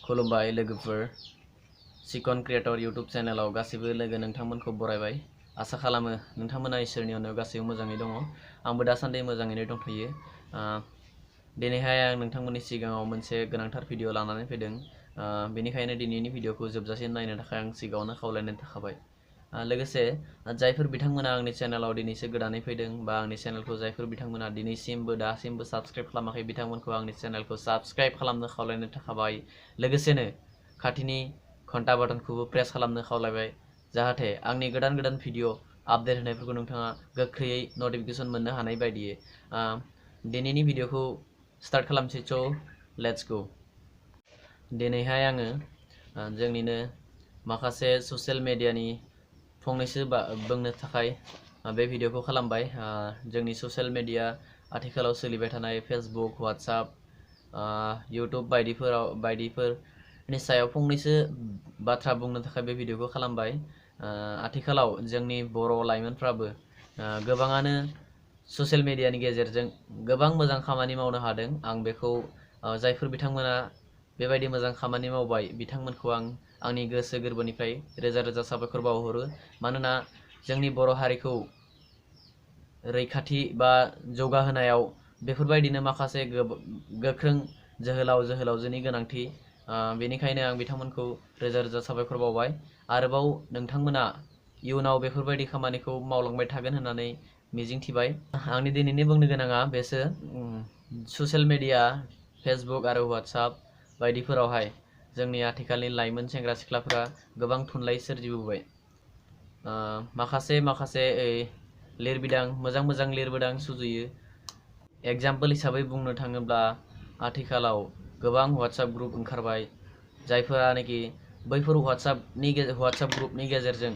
खुलुमबाय लोगोफोर सिकन creator YouTube चेनेलाव गासिबो लोगो नोंथांमोनखौ बरायबाय। आसा खालामो नोंथांमोना इसोरनि अननायाव गासिबो मोजाङै दङ। आंबो दासान्दि मोजाङैनो दंथ'यो। दिनैहाय आं नोंथांमोननि सिगाङाव मोनसे गोनांथार भिडिअ लानानै फैदों। बेनिखायनो दिनैनि भिडिअखौ जोबजासिम नायनो थाखाय आं सिगाङावनो खावलायनाय थाखाबाय। लोगोसे जायफोर बिथांमोना आंनि चेनेलाव दिनैसो गोदानै फैदों बा आंनि चेनेलखौ जायफोर बिथांमोना दिनैसिमबो दासिमबो साबस्क्राइब खालामाखै बिथांमोनखौ आंनि चेनेलखौ साबस्क्राइब खालामनो खावलायनाय थाखाबाय। लोगोसेनो खाथिनि घन्टा बाटनखौबो प्रेस खालामनो खावलायबाय, जाहाथे आंनि गोदान गोदान भिडिअ आपडेट होनायफोरखौ नोंथाङा गोख्रैयै नटिफिकेसन मोननो हानाय बायदियै। दिनैनि भिडिअखौ स्टार्ट खालामसै। स' लेट्स गो। दिनैहाय आङो जोंनिनो माखासे ससियेल मेडियानि फंनैसो बुंनो थाखाय बे भिडिअखौ खालामबाय। जोंनि ससियेल मेडिया आथिखालाव सोलिबाय थानाय फेसबुक, वाट्सएप, यूट्यूब बायदिफोरनि सायाव फंनैसो बाथ्रा बुंनो थाखाय बे भिडिअखौ खालामबाय। आथिखालाव जोंनि बर' लाइमोनफ्राबो गोबाङानो ससियेल मेडियानि गेजेरजों गोबां मोजां खामानि मावनो हादों। आं बेखौ जायफोर बिथांमोना बेबायदि मोजां खामानि मावबाय बिथांमोनखौ आं आंनि गोसो गोरबोनिफ्राय रोजा रोजा साबायखर बावहरो। मानोना जोंनि बर' हारिखौ रैखाथि बा जौगाहोनायाव बेफोरबायदिनो माखासे गोख्रों जोहोलावजोनि गोनांथि। बेनिखायनो आं बिथांमोनखौ रोजा रोजा साबायखर बावबाय। आरोबाव नोंथांमोना इयुनाव बेफोरबायदि खामानिखौ मावलांबाय थागोन होननानै मिजिंथिबाय। आंनि दिनैनि बुंनो गोनाङा बेसो। ससियेल मेडिया फेसबुक आरो वाट्सएप बायदिफोरावहाय जोंनि आथिखालनि लाइमोन सेंग्रा सिख्लाफोरा गोबां थुनलाइ सोरजिबोबाय। माखासे लिरबिदां मोजां लिरबिदां सुजुयो। एग्जाम्पल हिसाबै बुंनो थाङोब्ला आथिखालाव गोबां वाट्सएप ग्रुप ओंखारबाय, जायफोरानोखि बैफोर वाट्सएप ग्रुपनि गेजेरजों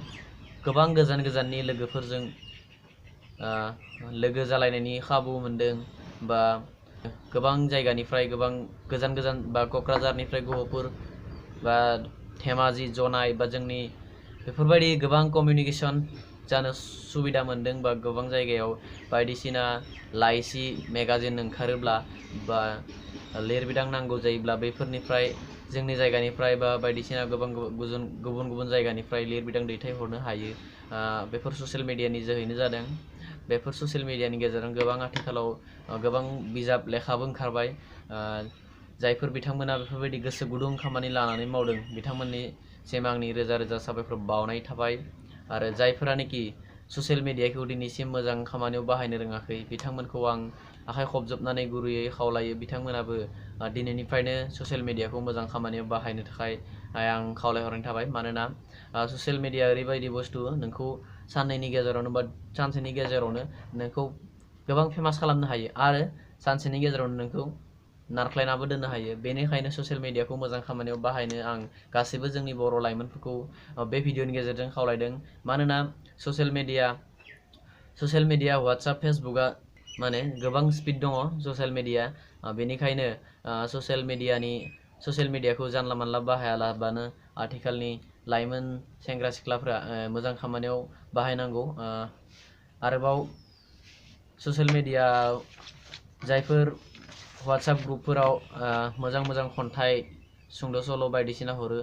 गोबां गोजाननि लोगोफोरजों लोगो जालायनायनि खाबु मोनदों। बा गोबां जायगानिफ्राय गोबां गोजान बा क'क्राझारनिफ्राय गहपुर बा धेमाजि जनाय बा जोंनि बेफोरबायदि गोबां कमिउनिकेसन जानो सुबिदा मोनदों। बा गोबां जायगायाव बायदिसिना लाइसि मेगाजिन ओंखारोब्ला बा लिरबिदां नांगौ जायोब्ला बेफोरनिफ्राय जोंनि जायगानिफ्राय बा बायदिसिना गुबुन जायगानिफ्राय लिरबिदां दैथायहरनो हायो। बेफोर ससियेल मेडियानि जोहैनो जादों। बेफोर ससियेल मेडियानि गेजेरजों गोबां आथिखालाव गोबां बिजाब लेखाबो ओंखारबाय। जायफोर बिथांमोना बेफोरबायदि गोसो गुदुं खामानि लानानै मावदों बिथांमोननिसिम आंनि रोजा रोजा साबायखर बावनाय थाबाय। आरो जायफोरानोखि ससियेल मेडियाखौ दिनैसिम मोजां खामानियाव बाहायनो रोङाखै बिथांमोनखौ आं आखाइ खबजबनानै गुरैयै खावलायो बिथांमोनाबो दिनैनिफ्रायनो ससियेल मेडियाखौ मोजां खामानियाव बाहायनो थाखाय आं खावलायहरनाय थाबाय। मानोना ससियेल मेडिया ओरैबायदि बुस्थु, नोंखौ साननैनि गेजेरावनो बा सानसेनि गेजेरावनो नोंखौ गोबां फेमास खालामनो हायो आरो सानसेनि गेजेरावनो नोंखौ नारख्लायनाबो दोननो हायो। बेनिखायनो ससियेल मेडियाखौ मोजां खामानियाव बाहायनो आं गासैबो जोंनि बर' लाइमोनफोरखौ बे भिडिअनि गेजेरजों खावलायदों। मानोना ससियेल मेडिया वाट्सएप फेसबुकआ माने गोबां स्पिड दङ ससियेल मेडिया। बेनिखायनो ससियेल मेडियाखौ जानला मानला बाहायालाबानो आथिखालनि लाइमोन सेंग्रा सिख्लाफ्रा मोजां खामानियाव बाहायनांगौ। आरोबाव ससियेल मेडिया जायफोर वाट्सएप ग्रुपफोराव मोजां खन्थाइ सुंद' सल' बायदिसिना हरो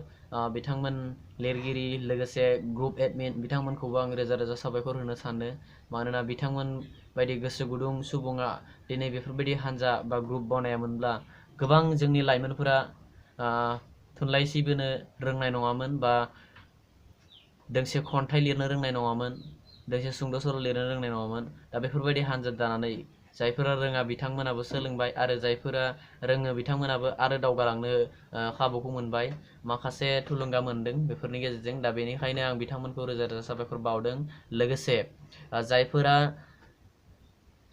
बिथांमोन लिरगिरि लोगोसे ग्रुप एडमिन बिथांमोनखौबो आं रोजा रोजा साबायखर होनो सानो। मानोना बिथांमोन बायदि गोसो गुदुं सुबुङा दिनै बेफोरबायदि हान्जा बा ग्रुप बनायामोनब्ला गोबां जोंनि लाइमोनफोरा थुनलाइ सिबिनो रोंनाय नङामोन, बा दोंसे खन्थाइ लिरनो रोंनाय नङामोन, दोंसे सुंद' सल' लिरनो रोंनाय नङामोन। दा बेफोरबायदि हान्जा दानानै जायफोरा रोङा बिथांमोनाबो सोलोंबाय आरो जायफोरा रोङो बिथांमोनाबो आरो दावगालांनो खाबुखौ मोनबाय, माखासे थुलुंगा मोनदों बेफोरनि गेजेरजों। दा बेनिखायनो आं बिथांमोनखौ रोजा रोजा साबायखर बावदों। लोगोसे जायफोरा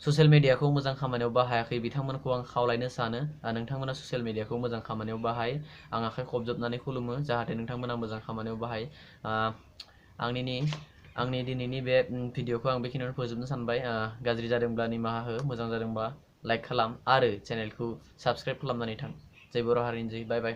ससियेल मेडियाखौ मोजां खामानियाव बाहायाखै बिथांमोनखौ आं खावलायनो सानो नोंथांमोना ससियेल मेडियाखौ मोजां खामानियाव बाहाय। आं आखाइ खबजबनानै खुलुमो जाहाथे नोंथांमोना मोजां खामानियाव बाहाय। आंनि दिनैनि बे भिडिअखौ आं बेखिनियावनो फोजोबनो सानबाय। गाज्रि जादोंब्ला निमाहा हो, मोजां जादोंबा लाइक खालाम आरो चेनेलखौ साबस्क्राइब खालामनानै थां। जय बर' हारिनि जय। बाय बाय।